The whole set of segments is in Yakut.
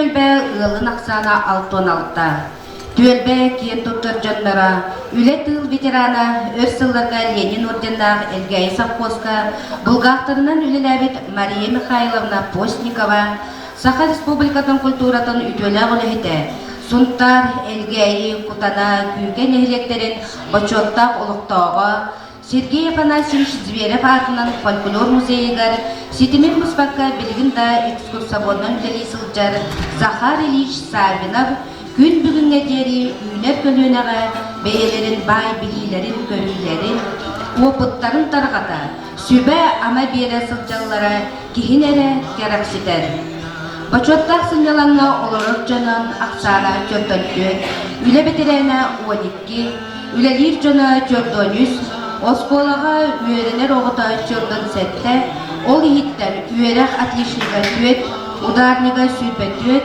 түөлбэ ыалын ахсаана 66. Түөлбэ киэн туттар дьонноро, үлэ-тыыл ветерана, өр сылларга Ленин орденнаах Элгээйи совхозка булгаахтарынан үлэлээбит Мария Михайловна Постникова, Саха Республикатын культуратын үтүөлээх үлэһитэ, Сунтаар, Элгээйи, Кутана, Күүкэй нэһилиэктэрин бочуоттаах олохтооҕо, Сергей Афанасьевич Зверев аатынан фольклор музейыгар ситимин быспакка билигин да экскурсоводунан үлэлии сылдьар Захар Ильич Саввинов күн бүгүҥҥэ диэри үүнэр көлүөнэҕэ бэйэлэрин баай билиилэрин-көрүүлэрин, уопуттарын тарҕата, сүбэ-ама биэрэ сылдьаллара киһини эрэ кэрэхситэр. Бочуоттаах сынньалаҥҥа олорор дьонун ахсаана 44, үлэ бэтэрээнэ 12, Үлэлиир дьоно 43, оскуолаҕа үөрэнэр оҕото 47, ол иһиттэн үөрэх отличнига 4, ударнига 24,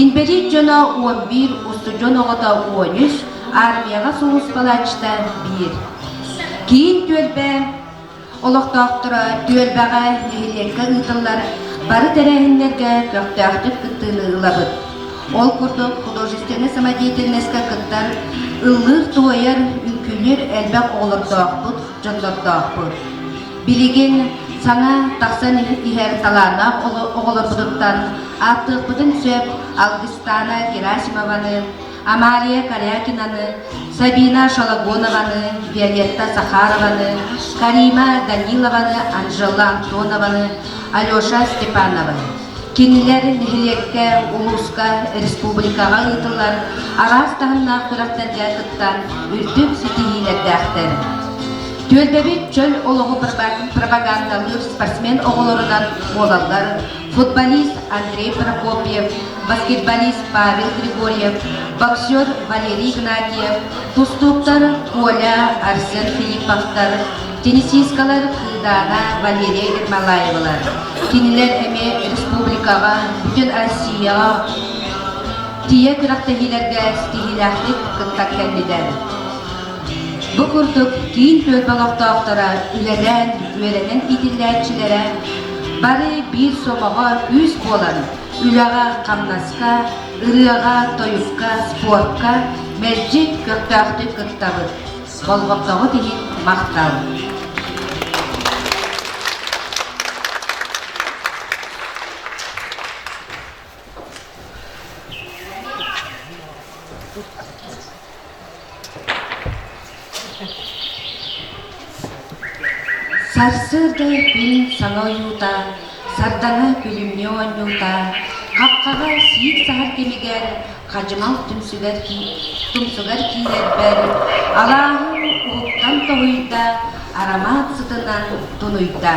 инбэлиит дьоно 11, устудьуон оҕото 13, армияҕа сулууспалааччыта 1. Киин түөлбэ олохтоохторо түөлбэҕэ, нэһилиэккэ ыытыллар бары тэрээһиннэргэ көхтөөхтүк кыттыыны ылабыт. Ол курдук художественнай самодеятельноска кыттар, ыллыыр-туойар, үҥкүүлүүр элбэх оҕолордоохпут, дьоннордоохпут. Билигин саҥа тахсан иһэр талааннаах оҕолорбутуттан ааттыахпытын сөп Алгыстаана Герасимованы, Амалия Корякинаны, Сабина Шалагонованы, Виолетта Захарованы, Карима Данилованы, Анжела Антонованы, Алеша Степановы. Кинилэр нэһилиэккэ, улууска, республикаҕа ыытыллар араас таһымнаах күрэхтэргэ кыттан үрдүк ситиһиилэрдээхтэр. Түөлбэбит чөл олоҕу пропагандалыыр спортсмен оҕолорунан буолаллар футболист Андрей Прокопьев, баскетболист Павел Григорьев, боксер Валерий Игнатьев, тустууктар Коля, Арсен Филипповтар, теннисисткалар Кыыдаана, Валерия Ермолаевалар. Кинилэр эмиэ республикаҕа, бүтүн Россияҕа тиийэ күрэхтэһиилэргэ ситиһиилээхтик кыттан кэллилэр. Бу курдук киин түөлбэ олохтоохторо үлэлээн, үөрэнэн иитиллээччилэрэ бары биир сомоҕо күүс буолан үлэҕэ-хамнаска, ырыаҕа-тойукка, спортка мэлдьи көхтөөхтүк кыттабыт. Болҕомтоҕут иһин махтал! Сарсыарда күн саҥа ойуута, сардаҥа күлүмнүү оонньуута, хаххаҕа сиик саһар кэмигэр хадьымал түмсүгэр тумсугар киирэрбэр, алааһым уһуктан тоһуйда, арамаат сытынан тунуйда.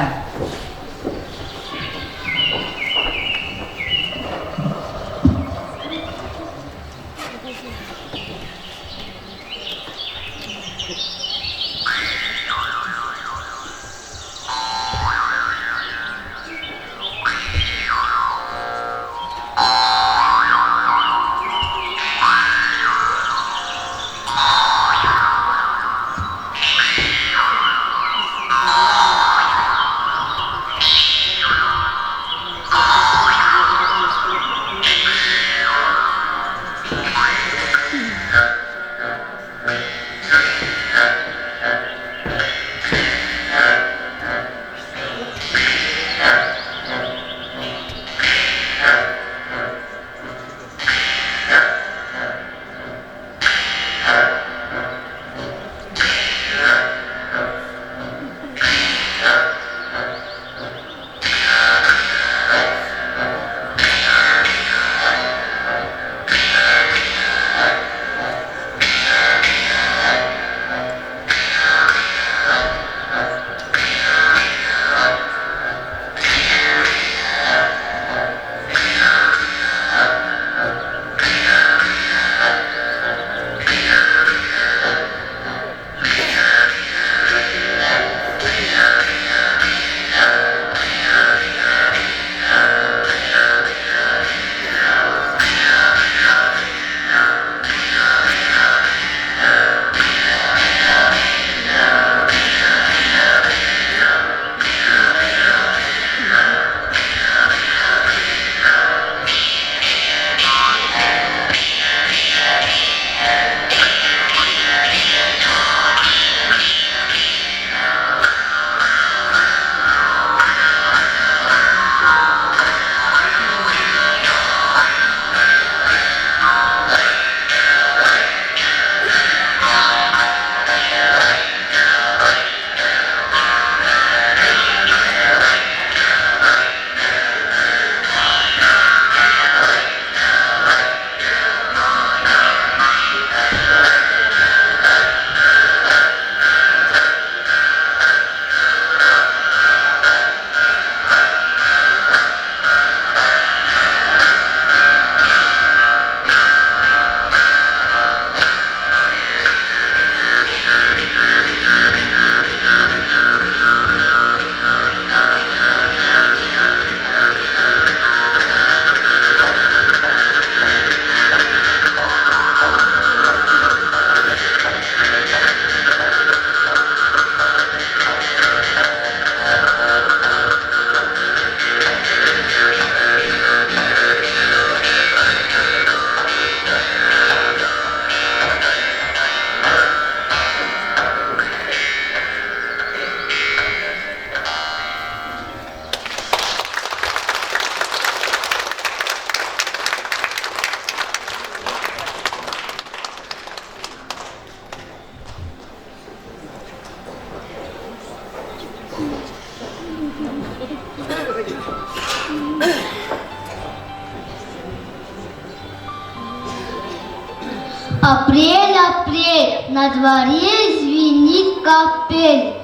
Апрель, апрель, на дворе звенит капель.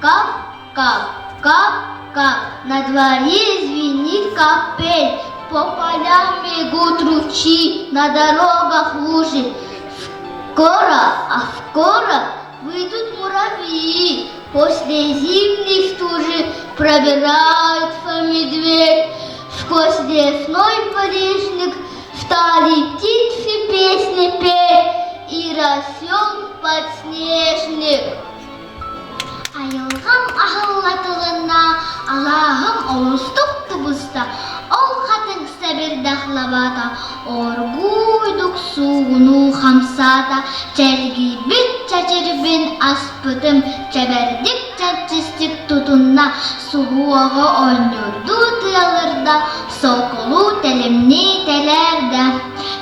Кап, кап, кап, кап, на дворе звенит капель. По полям бегут ручьи, на дорогах лужи. Скоро, а скоро выйдут муравьи. После зимней стужи пробирается медведь. Сквозь лесной валежник стали птицы песни петь, и расцвел подснежник. Айылҕам аһылла тылынна, алааһым олустук тубуста, ол хатыҥ сэбирдэх лабаата оргууйдук суугунуу хамсаата, чэлгийбит чэчирбин аспытым, чэбэрдик чэнчистик тутунна, суһуоҕу оонньуурдуу тыалырда, солкулуу тэлимнии тэлээрдэ.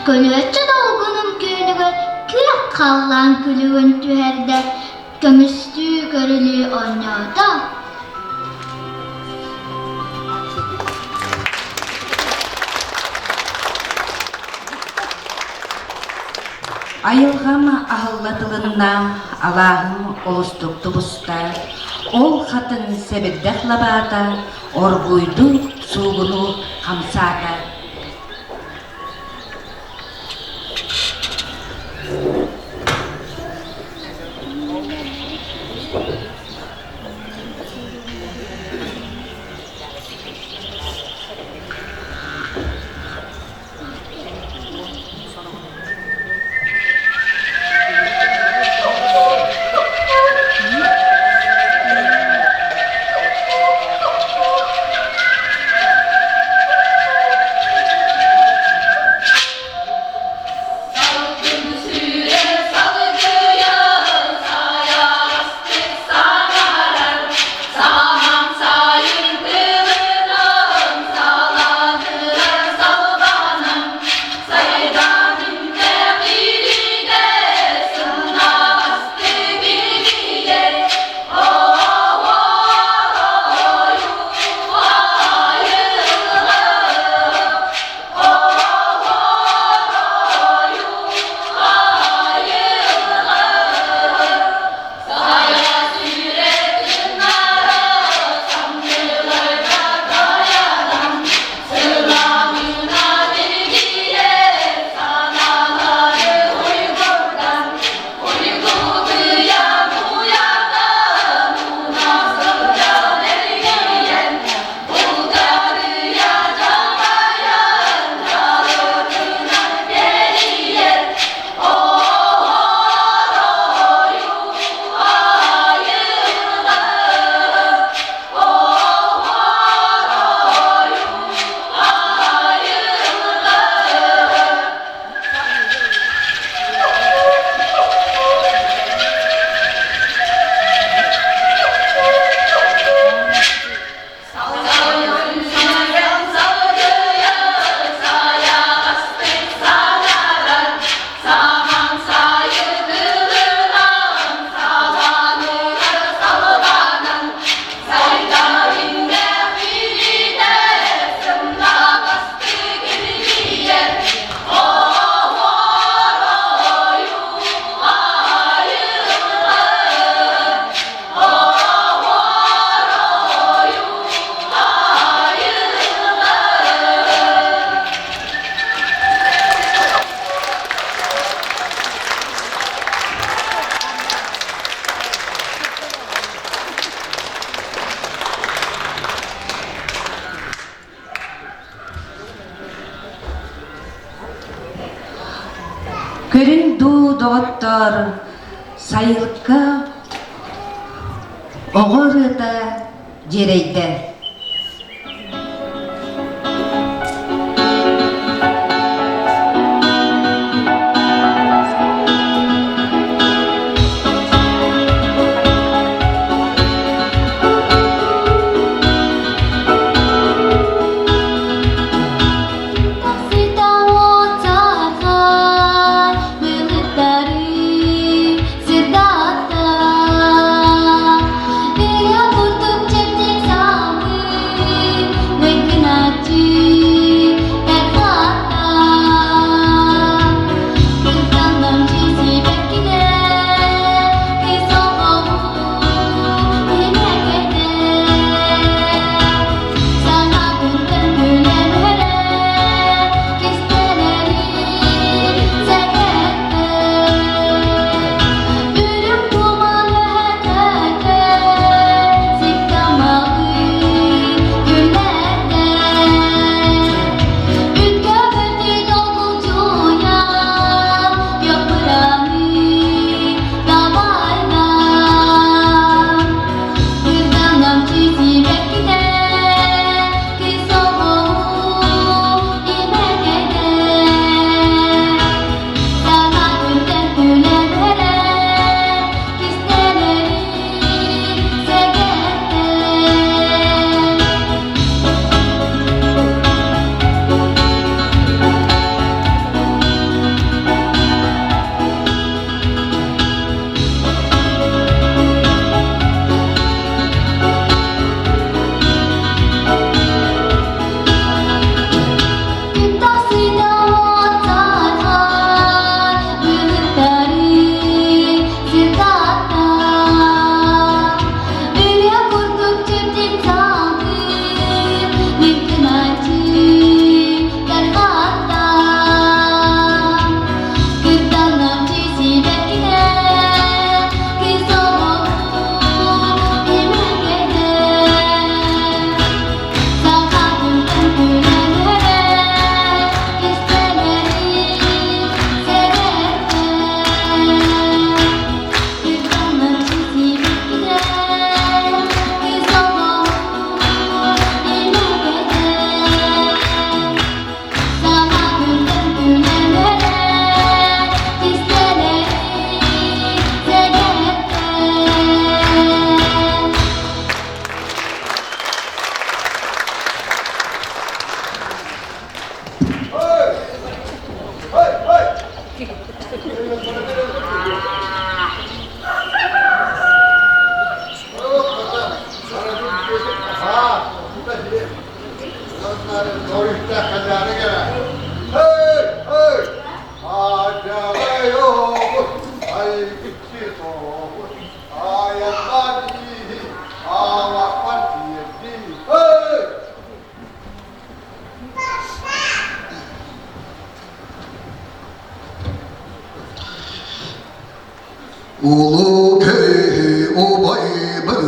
Көлүөччү долгунум күөнүгэр күөх халлаан күлүгүн түһэрдэ, көмүстүү көрүлүү оонньоото. Айылҕам аһылла тылынна, алааһым олустук тубуста, ол хатыҥ сэбирдэх лабаата оргууйдук суугунуу хамсаата. Салгын сүүрэр салгыйан сайаҕастык саҥарар, самаан сайын тылынан саланыгар салбанан, сайдан үүннэҕиригэр сымнаҕастык илгийэр. Көрүҥ дуу, доҕоттоор, сайылыкка оҕо ырыата дьиэрэйдэ. Сырдатта, Үйэ курдук чэбдик. Айгыччы соҕус айаннаан ииһи аалахпар тиэрдии. Эй! Улуу киһи убайбыт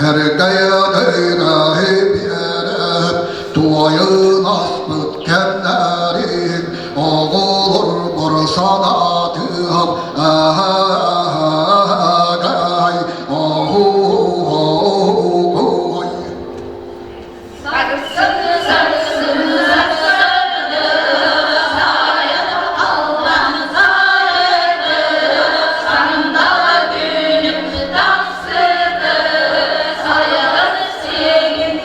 Эргэйэдэйрэһи биэрэн Туойун аспыт кэмнэрин Оҕолорбор санаатыам Эгэй оһуой. Сарсын, сарсын, сарсыны, сайын халлаан сарыны, сандала күнүм тахсыты, сайын сиэгин.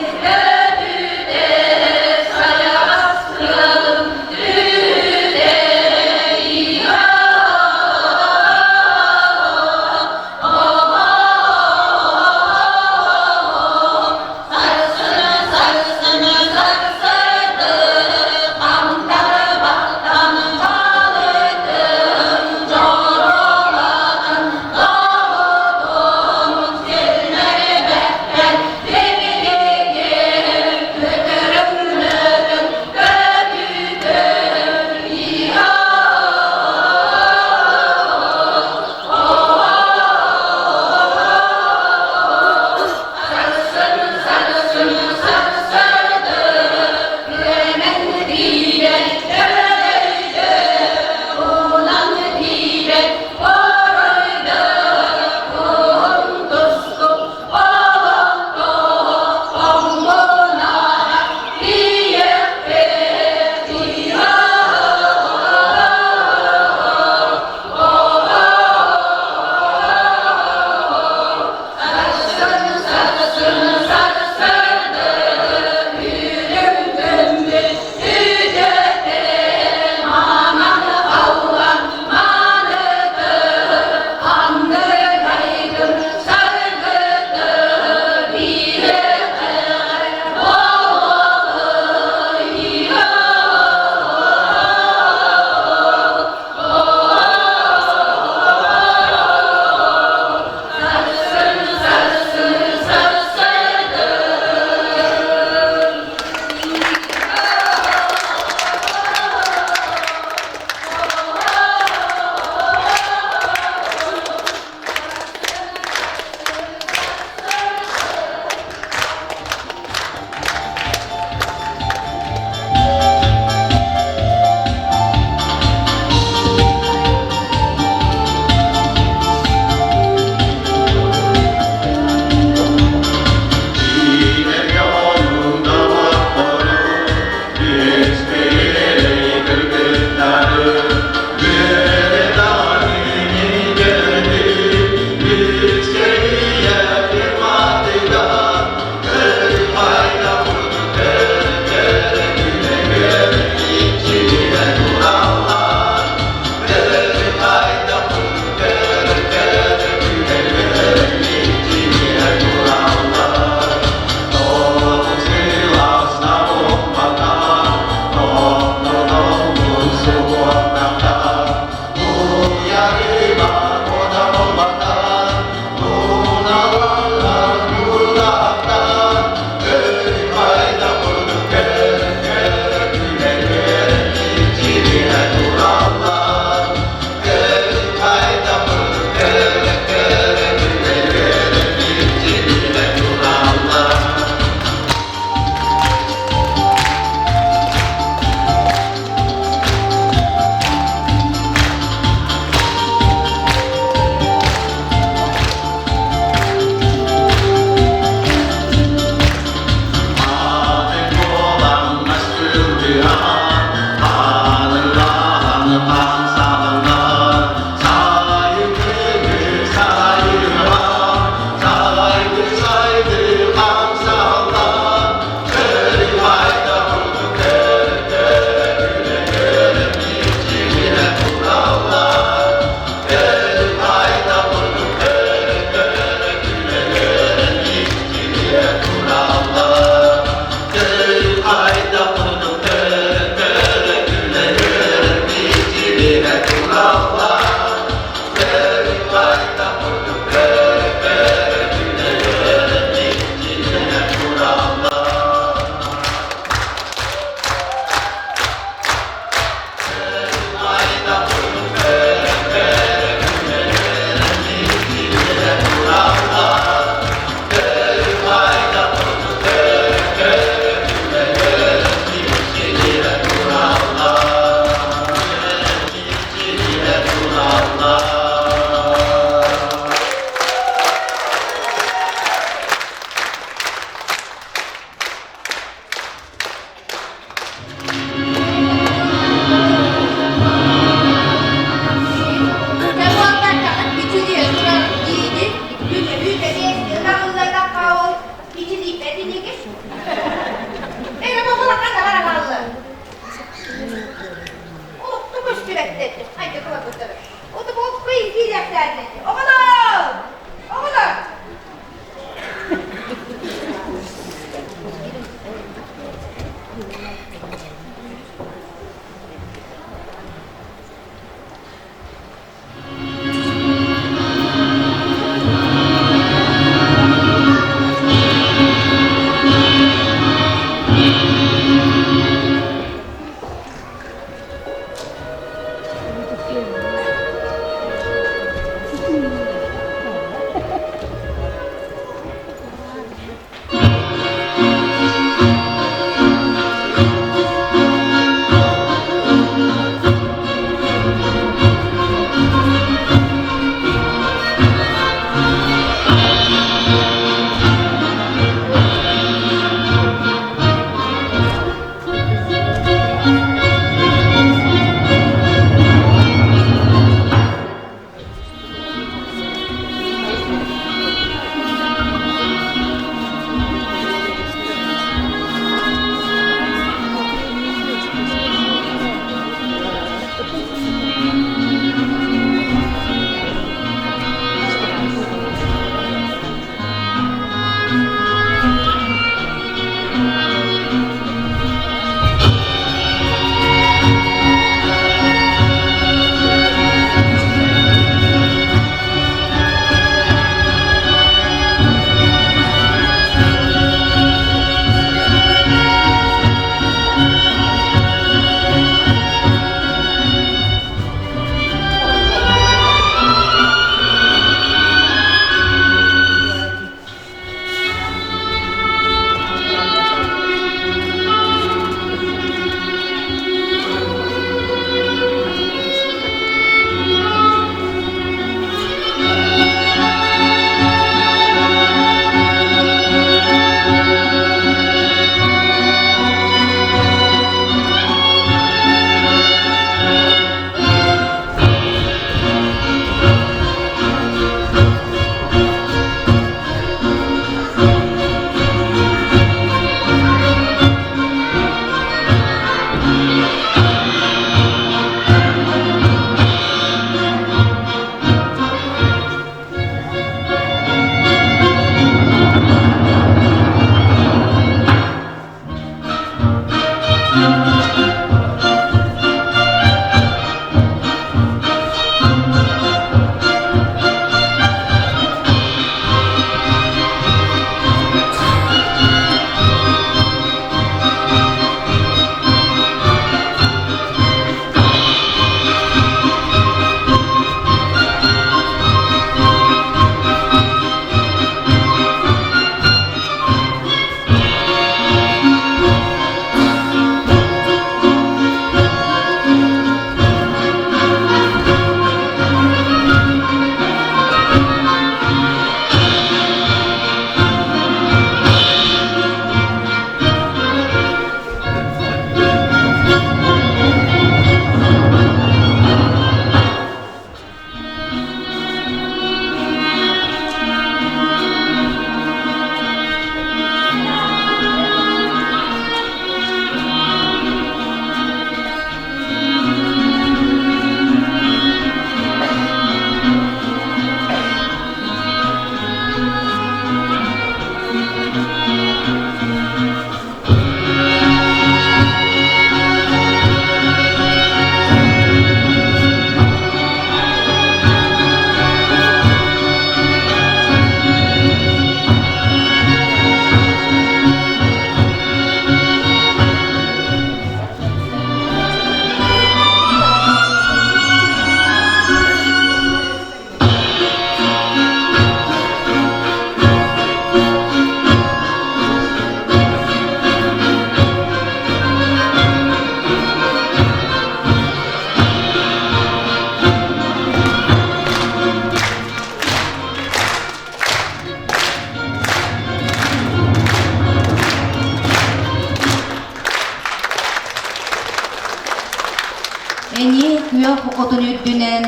Күөх отун үрдүнэн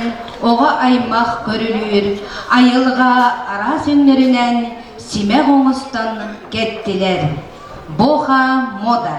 оҕо аймах көрүлүүр, айылҕа араас өҥнөрүнэн симэх оҥостон кэттилэр. Боха мода.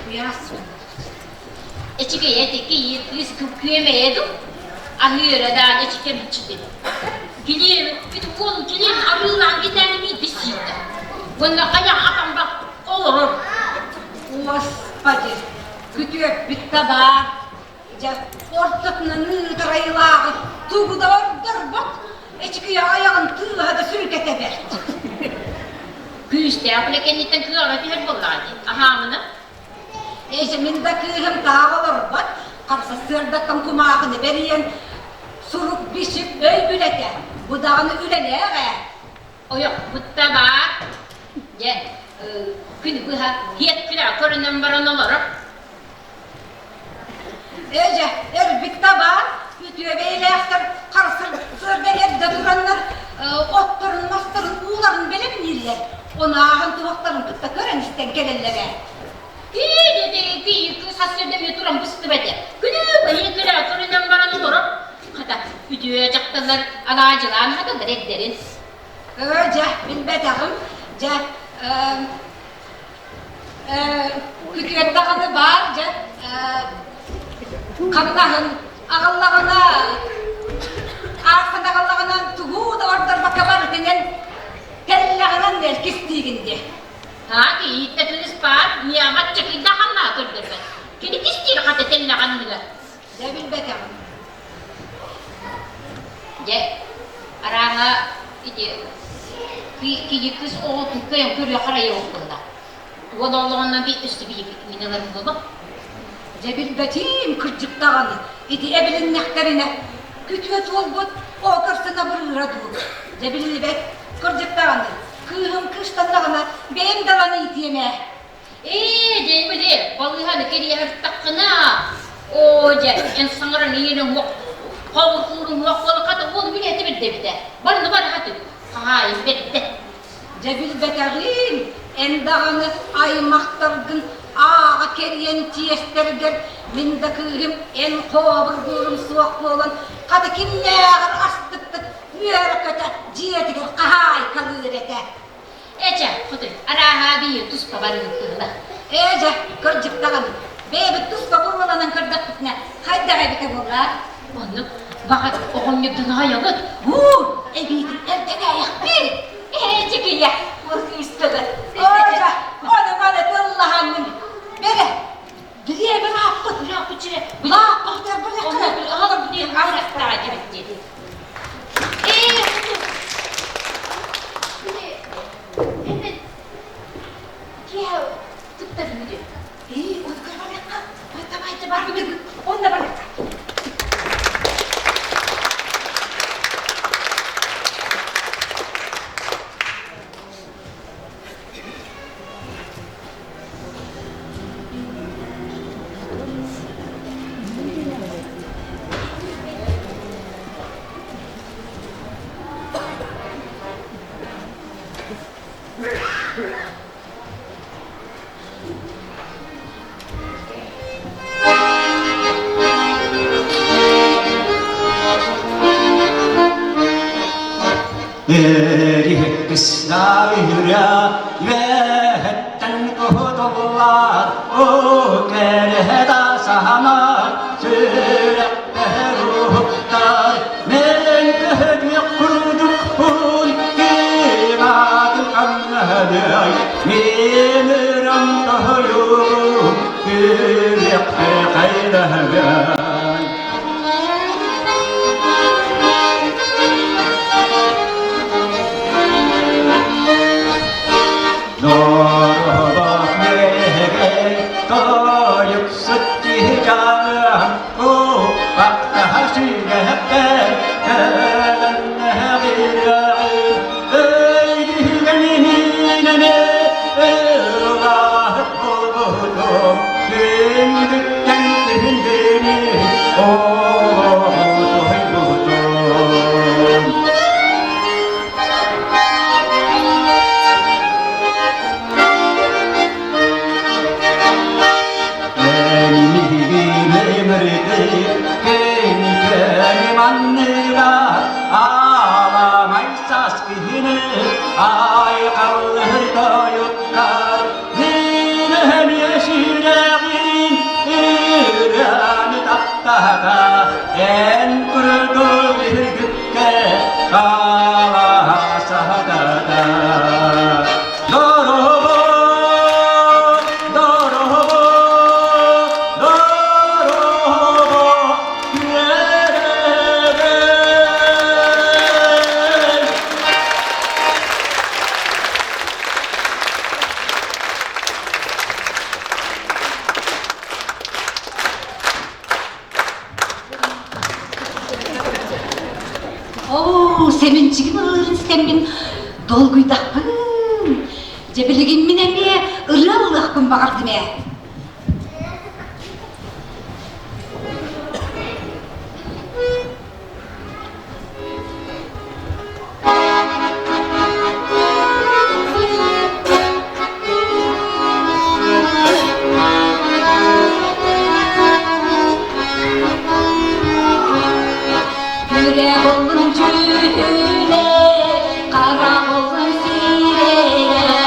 Куйаас. Эчикэйэ кийиит кыыс күөмэйэ дуу? Аһыыра даҕаны эчикэ мүччүтүн. Килиэм, ити уолум килиэм арыылаан китээн биирдэ сиирдэ. Уонна хайах атамбах олорор. Господи, күтүөппүт да баар. Дьэ, ортотунан ыытар айылааҕы тугу да ордорбот. Эчикийэ айаҕын тыаһа да сүрүкэтэ бэрт. Күүстээх үлэ кэнниттэн кыаҕа түһэр буоллаҕа дии. Аһаамына. Эчи мин да кыыһым таах олорбот, харса сыардаттан кумааҕыны бэрийэн, сурук бичик өй үлэтэ, бу даҕаны үлэлээх ээ. Ойох бутта баар. Дьэ, күн быһа һиэт күлэ көрүнэн баран олорор. Эдьэ, эрбит да баар, үтүө бэйэлээхтэр харсыр сыарда эрдэ тураннар отторун, мастарын, ууларын бэлэмнииллэр. Онааһын туһахтарын кытта көрөн истэн кэлэллэр ээ. Ии, сарсыарда эмиэ туран быстыбат этэ. Күнү быһыы күлэ көрүнэн баран олорор. Хата, үтүө дьахталлар алаадьылаан хаталлар эрдэрин. Ээ, дьэ, билбэтэҕим. Дьэ, күтүөт даҕаны баар, дьэ, хамнаһын аҕаллаҕына, аахсан аҕаллаҕына тугу да ордорбокко барытынан кэллэҕинэн кистиигин диэ. Аа, кийииттэ кыыс баар, ньиэмэт чакыйда хамнаһа көрдөрбөт. Кини кистиир хата тэллэҕинныгар. Дьэ, билбэтэҕим. Дьэ, арааһа ити киһи кыыс оҕотун кыайан көрүө-харайыа буолла. Уол олоҕунан би өссө биһиги мин ыларым буолуо. Дьэ билбэтиим кырдьык даҕаны ити эбилиннэхтэринэ күтүөт уолбут оо көрсөн абырыыра дуу. Дьэ биллибэт кырдьык даҕаны кыыһым кыыстаннаҕына бэйэм даҕаны иитиэм ээ. Ээ, дьэ били балыыһаны кэрийэ сырыттаххына, оо дьэ, эн саҥаран иҥэн уҥуох, хобурҕуур уҥуох буолан хата уол билиэтэ бэрдэ эбитэ. Барыны бары хатыы, хаһаайын бэрдэ. Дьэ билбэтэҕиим, эн даҕаны аймахтаргын ааҕа кэрийэн тиэстэргэр мин да кыыһым эн хообургуурум суох буолан хата кимнээҕэр астыктык үөрэ-көтө дьиэтигэр хаһаайкалыыр этэ. Эчэ, хотуй, арааһа биир туспа барыыттыылар. Ээ дьэ, кырдьык даҕаны, бэйэбит туспа буруоланан көрдөхпүтүнэ хайдах эбитэ буолла? Оннук, баҕар оҕонньордон аҕайабыт. Уу, эбиитин эрдэнээйэхпит. Ээ, чэкийэ, ол кыыстыгыт. Оо дьэ, ону-маны тыллаһаҥҥын. Бэрэ, билиэбин ааппыт. Лааппыт чирэ. Лааппыт Онно аҕалар бүтүн арахтаа дебит дии. Ээ, Били, киэһэ тыктарым үһү. Ии, ону көрбөтөххө, давайте барбыт, онно барыахха. Үөһэттэн куһутуллар, уу кэрэһэ да саһанар, сүрэхтэһэр уһуктар, Мин көһүтүөх курдукпун, ким аатын ханнаһыай, мин ырам тоһуйуум, күрүөххэ хайдаһыай. Норуот үөһэгэй тойуксут киһи дьаныһан уппахтаһар сүрэхпэр кэлэннэҕирэҕин өйдүгэн иһинэн ыллаһыт буолбутум күндүттэн күндүнү. Сэминчигим ыллыырын истэммин долгуйдахпын. Дьэ билигин мин эмиэ ырыа ыллыахпын баҕардым ээ. Күрэх олун дьүһүнэ, хара олун сирэйэ,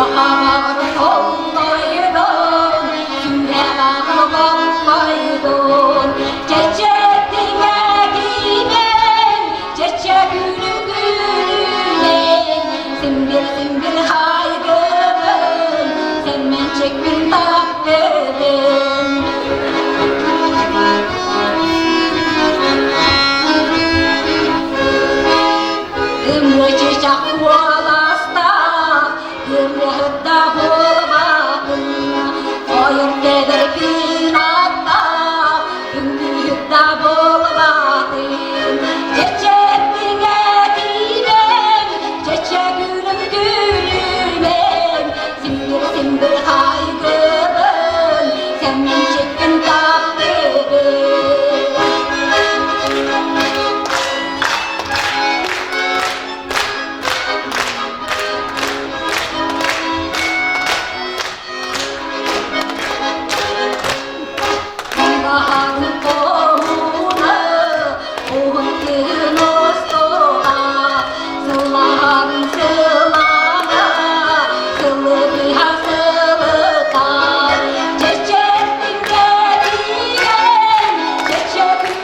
уһаҕар толлойдон, сүрэҕэр боллойдон, чэчэттиҥэ киимэн, чэчэ күлүм күлүнэн, симбир-симбир хайгыбын, сэммэнчикпин таптыбын. Ымычычах куоластаах, ырыаһыта буолбатын, ойор тэбэр кынаттаах, үҥкүүһүт да буолбатын. Чэчэттиҥэ киирэн, чэчэ күлүм күлүмэн, симбир-симбир хайгыбын, сэммэнчикпин таптыбын. Улахан хоһууна уһун күн остуоха, сылаан сылаана, сылыһа сылыта, чэчэттин кэтиэн, чэчэ күн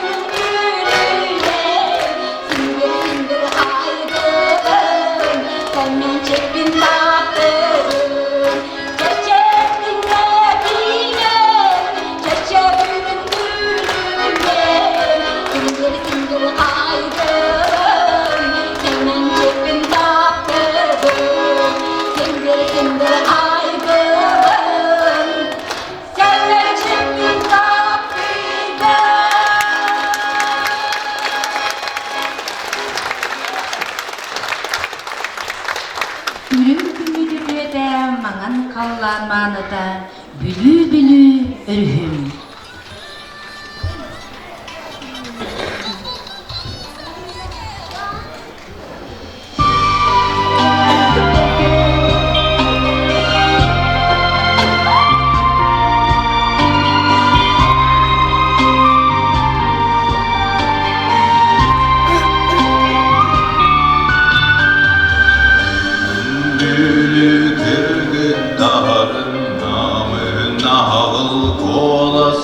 Синдир-синдир хайгыбын, сэммэнчикпин таптыгын. Чэчэктин кэтиэн, чэчэбүнүн күлүмэн. Синдир-синдир хайгыбын, сэммэнчикпин таптыгын. Синдир-синдир хайгыбын, сэммэнчикпин таптыгын. Үрүҥ күммүт үтүөтэ, маҥан халлаан мааныта, Бүлүү-Бүлүү өрүһүм. Күндүлү кыргыттарын намын аҕыл куолас.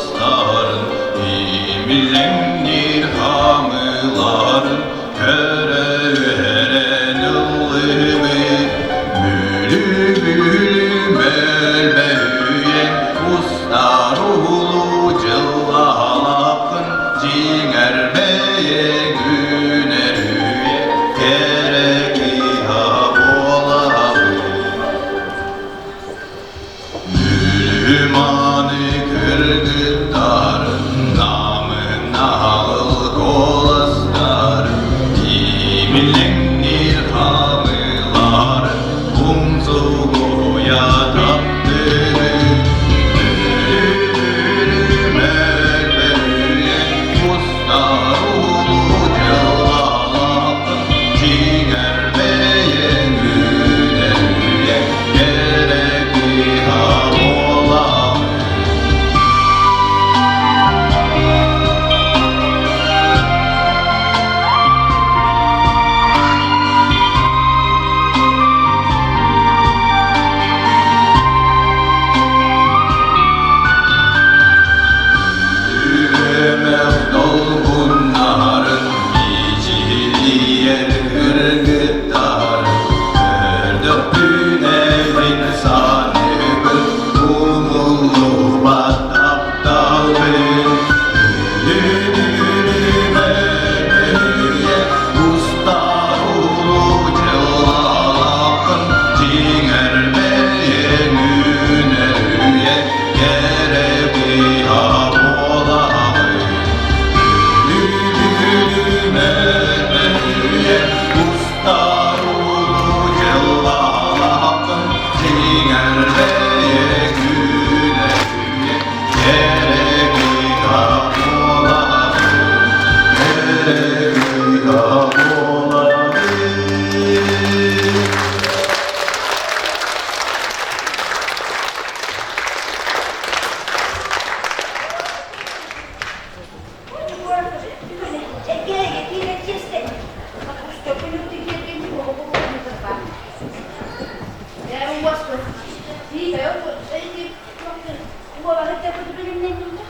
Куобаһыт да билимнэнниннэ.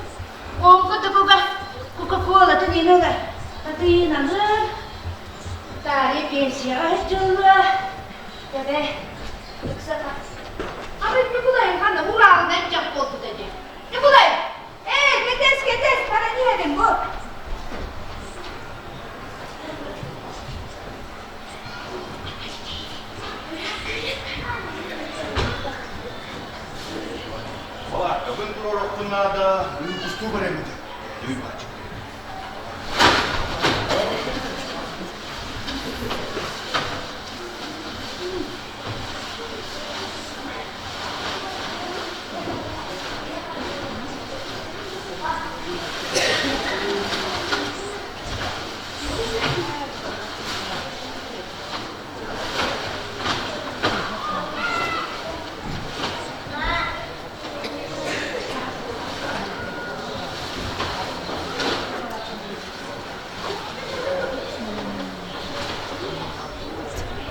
Онко тукуга Кока-колатын иһин ылар. Татыйыналыыр. Таарыйа пенсияҕа сылдьыллыа. Тэбэ, ыксата. Абый Ньукулайым ханна ураалынан дьах буолбута дии. Ньукулай! Ээ, кэтэс, кэтэс, баран иһэбин бу. Балааккабын туруорукпун наада, выпустуу бараммыты. Дьуйбааччык.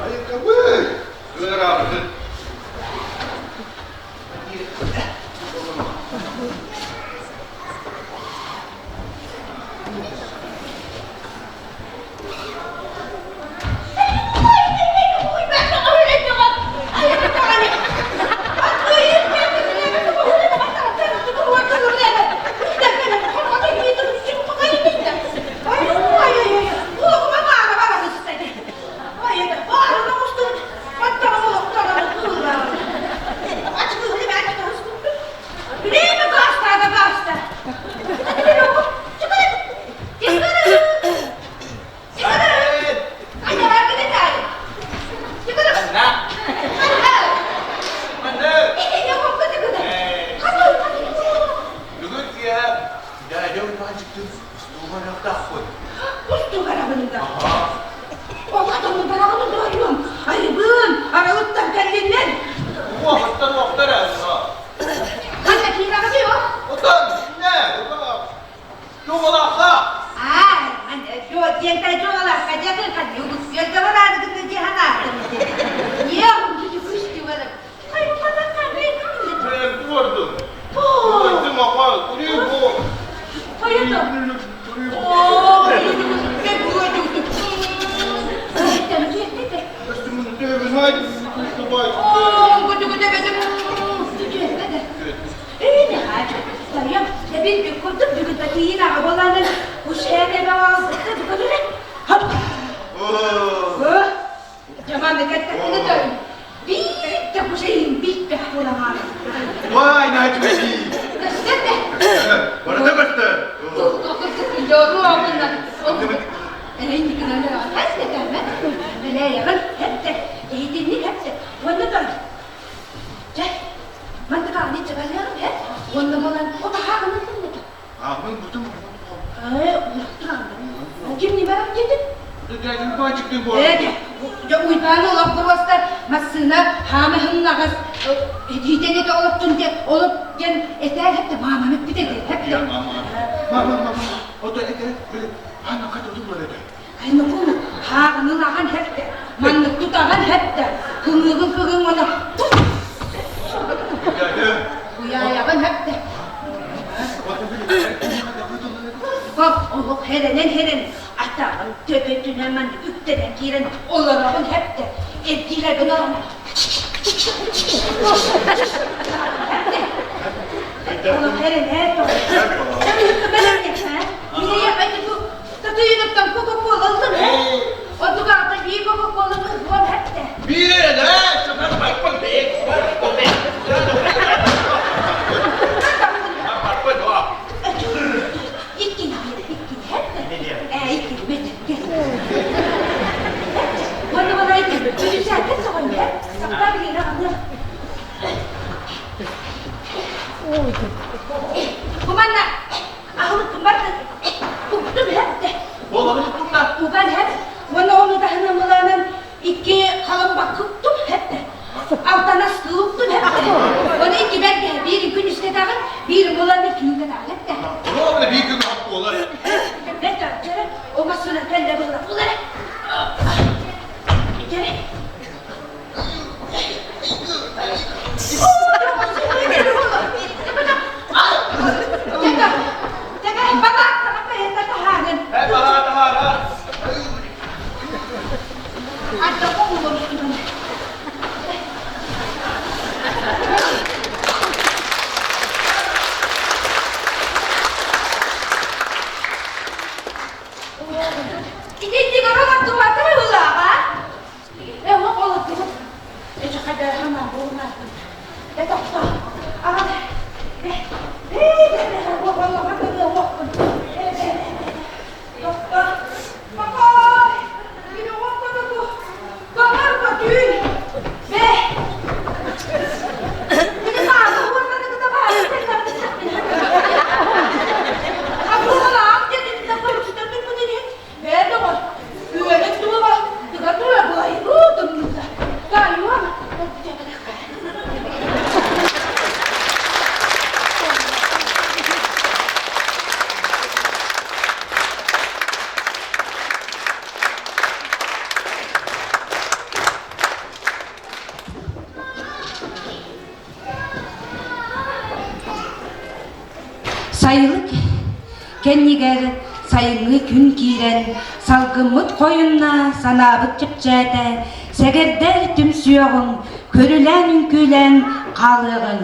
Айыкабый! Ыараабытын. Бүгүн киэһэ дядя Уйбаанчыктыын устууга барыахтаахпыт. Устууга барабын да. Ол хатаммын бараҕын доойуом. Айыбын, аралыттан кэллиннэр. Уохтар уохтар Ханна киирэҕиний ол? Отон, не, Туолаха! Аа, диэнтэй туолаха дьатын ханны үгүскүөлгэ бараары гынна дии санаатым. Ийэ, Туордун. Туойдум оҕо, куруу Поеду. Вай, наһаа Барыта көстөр. Аҕын бутум. Уйбаан олох боруоста массыына хаамыһыннаҕас итиитэн этэ олоттун диэн олоп диэн этээр хэптэ маамам эппит этэ хэптэ Мама, мама, ото этэ, ана хата тулар этэ. Айнукун хааҕынын аҕан хэптэ маннык тутаҕан хэптэ кыҥыгын кыгын уонна Уйаайаҕын хэптэ Олох хэрэнэн хэрэн атаҕын төбөтүнэн маннык үктэнэн киирэн олороҕун хэптэ эргиирэгин орона Олох хэрэнээр Татыйыныттан Кока-Кола ыллым Онтугаата биир Кока-Коланы ыллым хэптэ Биир Иккини иккини хэптэ ээ иккини бэт Уонна балай үтүсээттэн соҕонньор сапта билигин аҕалыам Куманна аһылыккын бардын уктум хэптэ Буоланы туттум да Уган хэп уонна ону таһынан мылаанан икки халын баккыттум хэптэ Алтанас кылыптым хэптэ Оны икки бэргэһэ биирин күн үскэтаҕын биирин буланы түүнкэтаҕын хэптэ Ровно биир күн буолар. Бэрт о массына кэллэ буолар. Улара. Кere. Сайылык кэннигэр сайыҥҥы күн киирэн, салгыммыт хойунна, санаабыт чэпчээтэ, сэгэрдэр түмсүөҕүҥ, көрүлээн-үҥкүүлээн хаалыаҕыҥ.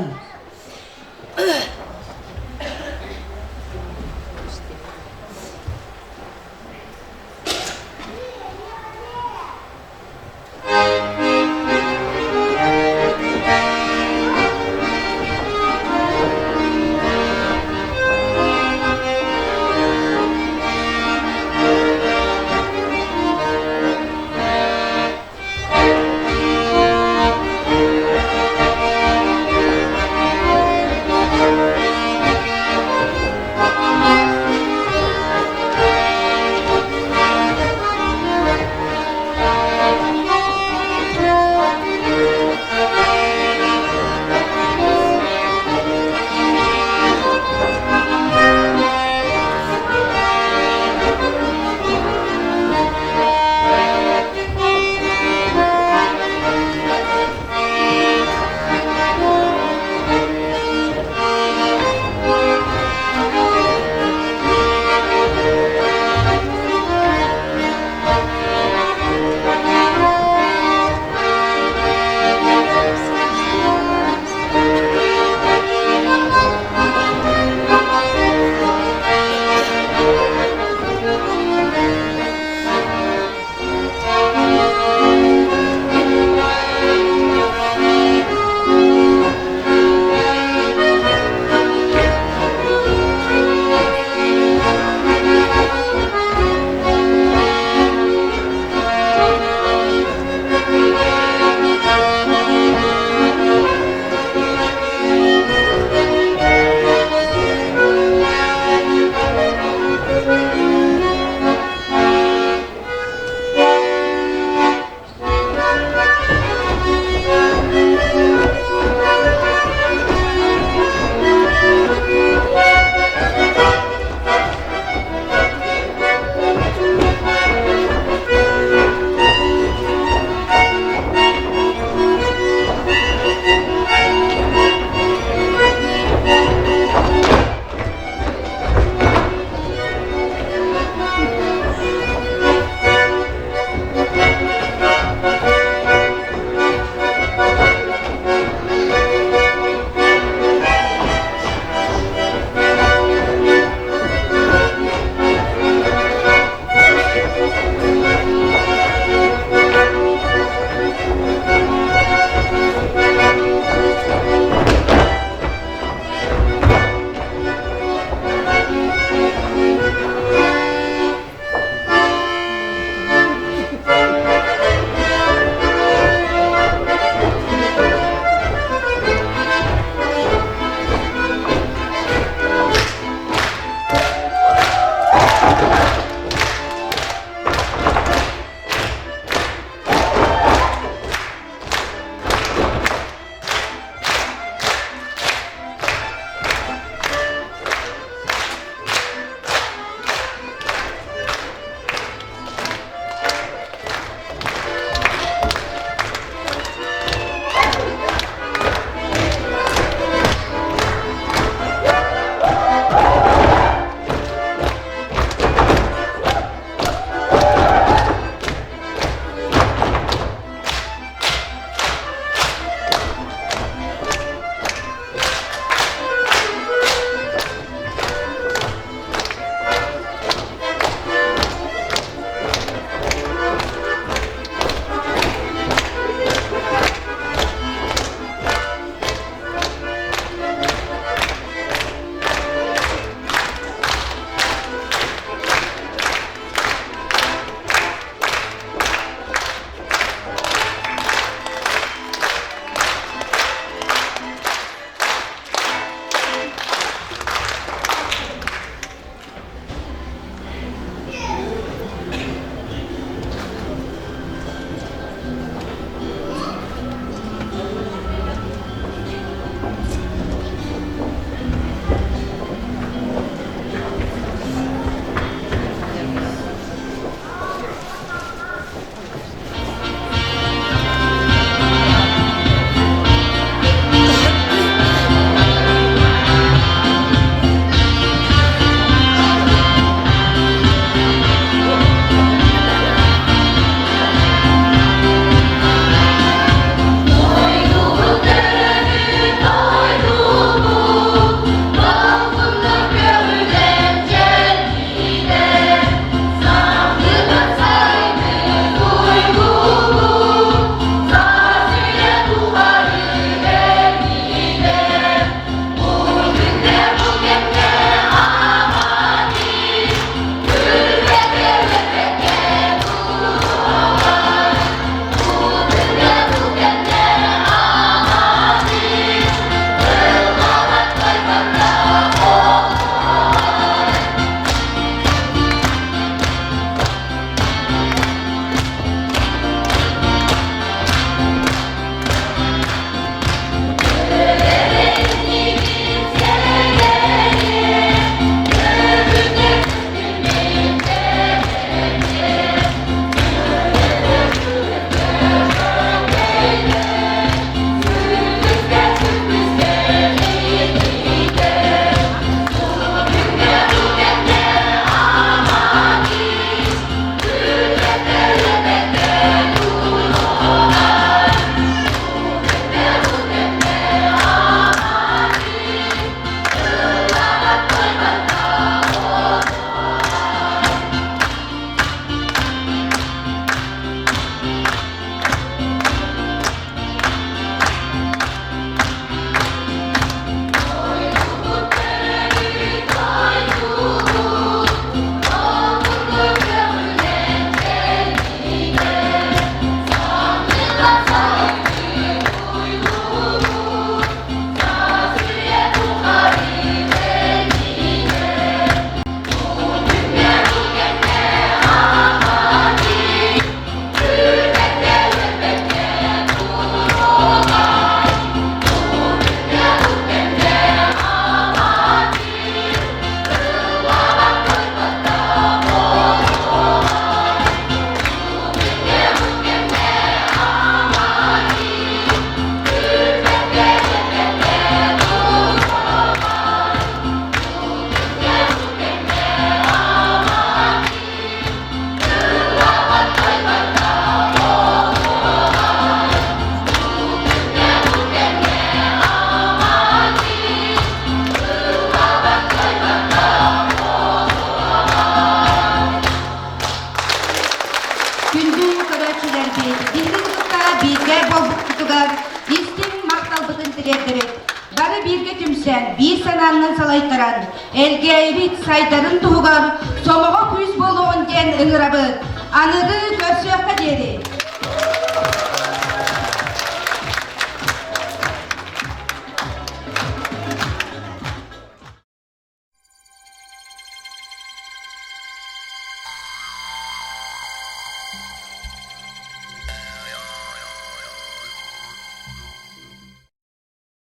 Бары бииргэ түмсэн, биир санааннан салайтаран, Элгээйибит сайдарын туһугар сомоҕо күүс буолуоҕун диэн ыҥырабыт. Аныгы көрсүөххэ диэри!